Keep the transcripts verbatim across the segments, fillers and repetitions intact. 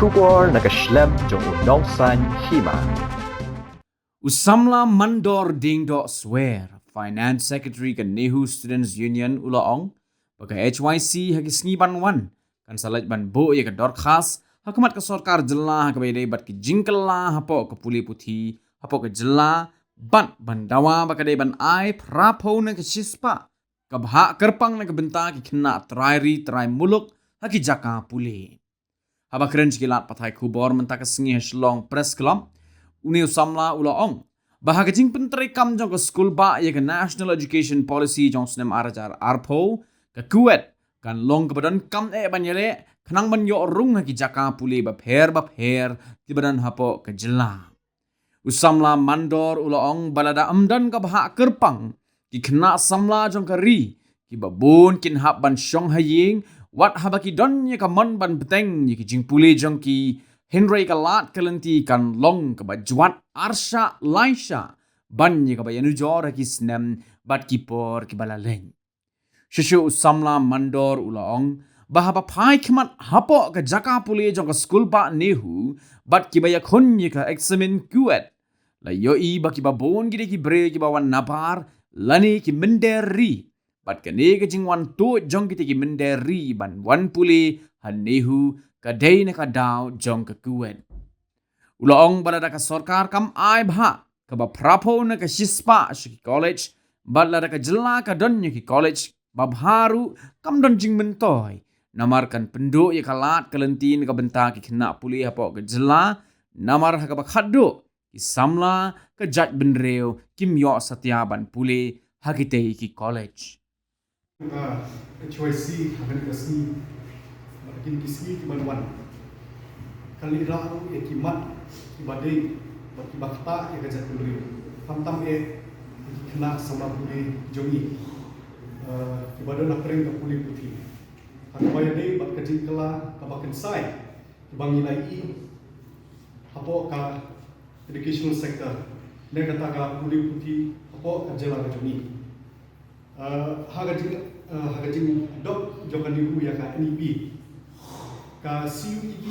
Khubor na ka shlem jong u nongsaiñ hima. U samla Mandor Diengdoh Swer, Finance Secretary ka NEHU Students Union, u la ong ba ka H Y C ha ki sngi ban wan kan sa leit ban buh ïa ka dorkhas ha khmat ka sorkar jylla ha kaba ïadei bad ki jingkylla hapoh ka pule puthi hapoh ka jylla, bad ban dawa ba ka dei ban ai phra phew na ka shispah ka bhah kyrpang na ka bynta ki khynnah trai ri trai muluk ha ki jaka pule. Haba kren sha ki lad pathai khubor mynta ka sngi ha Shillong Press Club, une u samla u la ong ba ha ka jingpyntreikam jong ka skulbah ïa ka National Education Policy jong snem ar hajar arphew, ka KUET kan long kaba donkam eh ban ïaleh khnang ban ïoh rung ha ki jaka pule bapher bapher kiba don hapoh ka jylla. U samla Mandor u la ong ba lada ym don ka bhah kyrpang, ki khynnah samla jong ka ri kiba bun kin hap ban shong ha ïing, wat haba ki don ïa ka mon ban bteng ïa ki jingpule jong ki, hynrei ka lad ka lynti kan long kaba jwat arshah laishah ban ïa kaba ïanujor ha ki snem bad ki por kiba la leit. Shuh shuh u samla Mandor u la ong ba haba phai khmat hapoh ka jaka pule jong ka skulbah NEHU bad kiba ïakhun ïa ka eksamin KUET, la ïohi ba kiba bun ki dei ki briew kiba wan nabar lane ki mynder ri, bad kane ka jingwan tuid jong kita ki mynder ri ban wan pule ha NEHU ka dei na ka daw jong ka KUET. U la ong ba lada ka sorkar kam ai bhah kaba phra phew na ka shispah sha ki college, bad lada ka jylla ka don ïa ki college babha ruh, kam don jingmyntoi, namar kan pynduh ïa ka lad ka lynti na ka bynta ki khynnah pule hapoh ka jylla, namar ha kaba khatduh ki samla ka jaitbynriew kim ïoh satia ban pule ha kitei ki college. Ka H Y C ha kane ka sngi, ha kine ki sngi ki ban wan, kan leh rah ruh ïa ki mat kiba dei bad kiba ktah ïa ka jaitbynriew, khamtam eh ïa ki khynnah samla pule jong ngi, eh, kiba don ha pdeng ka pule puthi, ha kaba ïadei bad ka jingkylla kaba kynsai kiba ngi la ïohi hapoh ka educational sector ne kata ka pule puthi hapoh ka jylla ka jong ngi. Uh, ha ka jing, uh, ha ka jingdok jong ka NEHU ïa ka N E P, ka C U E T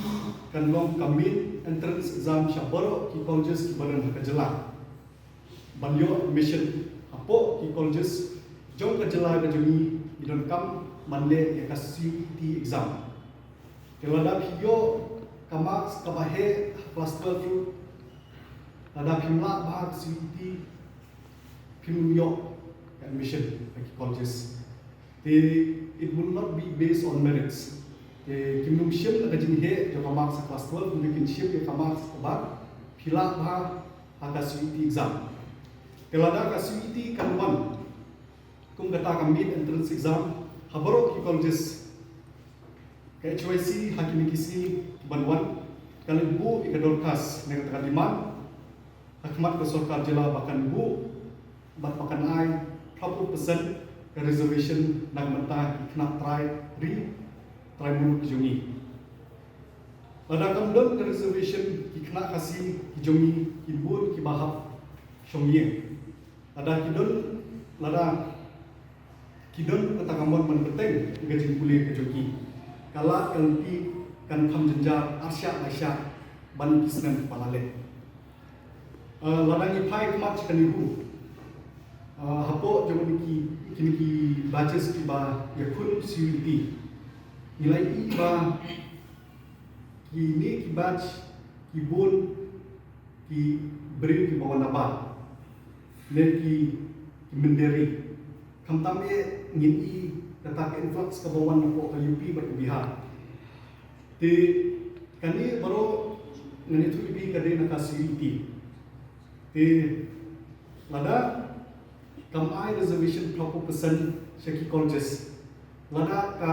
kan long ka main entrance exam sha baroh ki colleges kiba don ha ka jylla. Ban ïoh admission hapoh ki colleges jong ka jylla ka jong ngi, ngi donkam ban leh ïa ka C U E T exam. Te lada phi ïoh ka marks kaba heh ha class twelve ruh, lada phim lah bha ka C U E T, phim ïoh ka admission ha ki colleges. Te it will not be based on merits. Te kim nym shim na ka jingheh jong ka marks ha class twelve, hynrei kin shim ïa ka marks kaba phi lah bha ha ka C U E T exam. Te lada ka C U E T kan wan kum kata ka main entrance exam ha baroh ki colleges, ka H Y C ha kine ki sngi ki ban wan kan leit buh ïa ka dorkhas ne kata ka demand ha khmat ka sorkar jylla ba kan buh bad ba kan ai phra phew percent ka reservation na ka bynta ki khynnah trai ri trai muluk ki jong ngi. Lada kam don ka reservation, ki khynnah Khasi ki jong ngi kin bun kiba hap shong ïing. Lada ki don, lada ki don kata ka mon ban bteng ïa ka jingpule ka jong ki, ka lad ka lynti kan kham jynjar arshah laishah ban ki snem ba la leit. Uh, lada ngi phai khmat sha ka NEHU, uh, hapoh jong kine ki, kine ki batches kiba ïakhun C U E T, ngi la ïohi ba kine ki batch ki bun ki briew kiba wan nabar ne ki, ki mynder ri. Khamtam eh ngin i kata ka influx kaba wan napoh ka U P bad ka Bihar. Te kane baroh ngan ïathuh ïa phi ka dei na ka C U E T. Te lada kam ai reservation phra phew percent sha ki colleges, lada ka,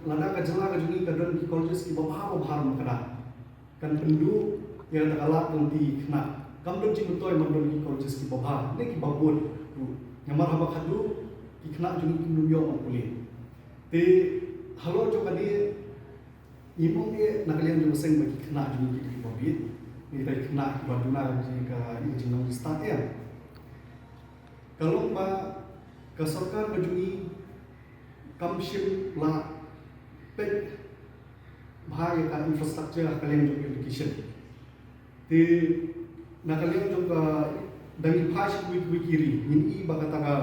lada ka jylla ka jong ngi ka don ki colleges kiba bha, ba bha markata, kan pynduh ïa kata ka lad ka lynti ki khynnah. Kam don jingmyntoi ban don ki colleges kiba bha ne kiba bun ruh, namar haba khadduh ki khynnah jong ngi kim nym ïoh ban pule. Te halor jong kane, ngim ong eh na ka liang jong ka seng ba ki khynnah jong ngi ki dei kiba bieit, ne ki dei ki khynnah kiba duna ïa ka, ïa ka jinglong jingstad eh. Ka long ba ka sorkar ka jong ngi kam shym la peit Ha ïa ka infrastructure ha ka liang jong education. Te na ka liang jong ka, da ngi phai sha kiwei kiwei ki ri, ngin i ba kata ka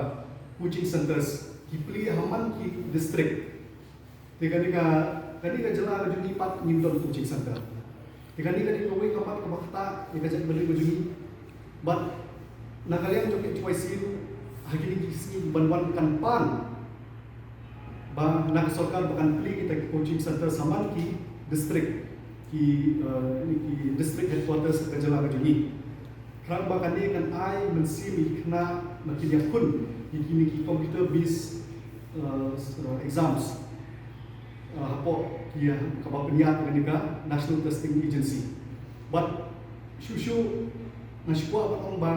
coaching centers ki plie ha man ki district. Te kane ka, kane ka jylla ka jong ngi pat ngim don coaching center. Te kane ka dei kawei ka mat kaba ktah ïa ka jaitbynriew ka jong ngi. Bad na ka liang jong ka H Y C ruh, ha kine ki sngi ban wan kan pan ba na ka sorkar ba kan plie kita ki coaching center ha man ki district, ki, eh, ki district headquarters ka jylla ka jong ngi. Khnang ba kane kan ai mynsiem ïa ki khynnah ba kin ïakhun ïa kine ki computer based, eh, s-, eh, exams, eh, hapoh ki, eh, kaba pynïaid kane ka National Testing Agency. Bad shuh shuh nga shu kwah ban ong ba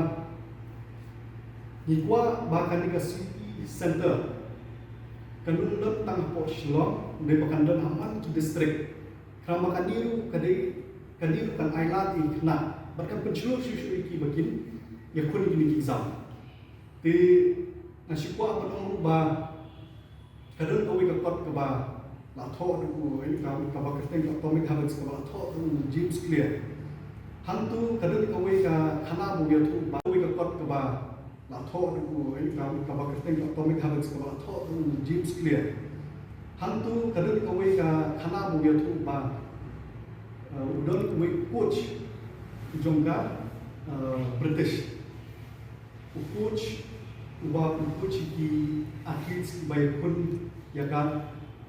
ngi kwah ba kane ka C E P center kan ym don tang hapoh Shillong, hynrei ba kan don ha man ki district. Khnang ba kane ruh ka dei, kane ruh kan ai lad ïa ki khynnah bad kan pynshlur shuh shuh ïa ki ba kin ïakhun ïa kine ki exam. Te nga shu kwah ban ong ruh ba ka don kawei ka kot kaba la thoh da u, eh, ka, kaba kyrteng ka Atomic Habits kaba la thoh da u James Clear. Hangto ka don kawei ka khana ba u ïathuh ba, kawei ka kot kaba la thoh da u, eh, ka, kaba kyrteng ka Atomic Habits kaba la thoh da u James Clear. Hangto ka don kawei ka khana ba u ïathuh ba, eh, u don uwei u coach jong ka, eh, British. U coach uba u coach ïa ki athletes kiba ïakhun ïa ka,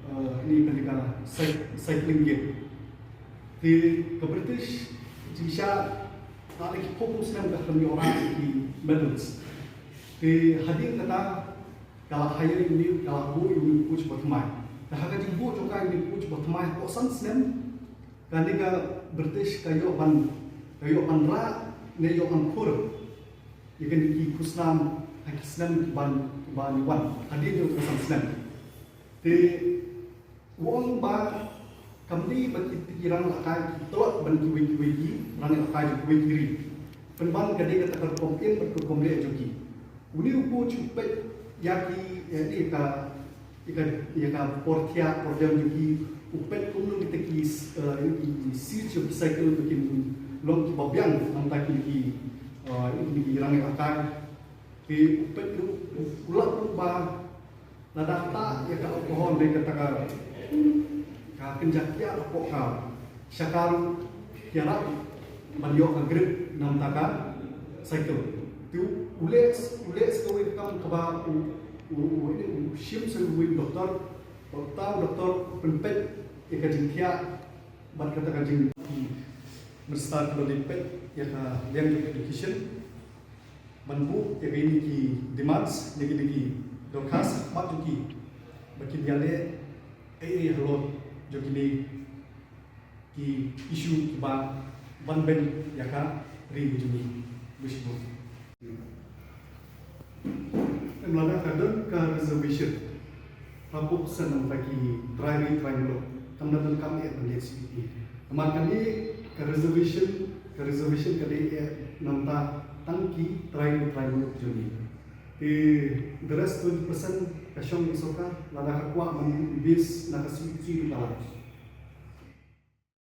eh, ne kane ka cy-, cycling game. Te ka British jingshisha la dei ki phew phew snem ka khlem ïoh rah ki medals. Te hadien kata ka la hire ïa une, ka la buh ïa une u coach ba thymmai. Te ha ka jingbuh jong ka ïa une u coach ba thymmai hapoh san snem, kane ka British ka ïoh ban, ka ïoh ban rah ne ïoh ban khur ïa kine ki khusnam ha ki snem ki ban, ki ban wan hadien jong ka san snem. Te u ong ba kam dei ba ki, ki ranglahkai ki tlot ban kiwei kiwei ki ranglahkai jong kiwei ki ri. Pynban ka dei kata ka rukom im bad ka rukom leh jong ki. Une u coach u peit ïa ki, ïa, ïa ka, ïa ka, ïa ka por thiah por dem jong ki, u peit kumno kita ki, eh, ki, ki seats jong ki cycle ba kin long kiba biang na bynta kine ki, eh, kine ki ranglahkai. Te u peit ruh, u lap ruh ba lada ktah ïa ka alcohol ne kata ka, ka kynja kiad hapoh ka shakar, ki ïarap ban ïoh ka grip na bynta ka cycle. Te u leh, u leh sa kawei ka kam kaba u, u, u, u shim sa uwei u doktor, bad uta u doktor u pynpeit ïa ka jingthiah bad kata ka jing, ki Minister ki la dei peit ïa ka liang jong education ban buh ïa kine ki demands, ïa kine ki dorkhas ha khmat jong ki ba kin ïaleh ei ei halor jong kine ki issue kiba ban beiñ ïa ka ri jong ngi. Khublei shibun. Em, lada ka don ka reservation, ka pop sen nang baki trai ri trai muluk, kam da donkam eh ban ïa C P T. Namar kane ka reservation, ka reservation ka dei eh namar tang ki trai ri trai muluk jong ngi. Te the rest twenty percent ka shong ïa sorkar, lada ka kwah ban base na ka C P T ruh ka lah.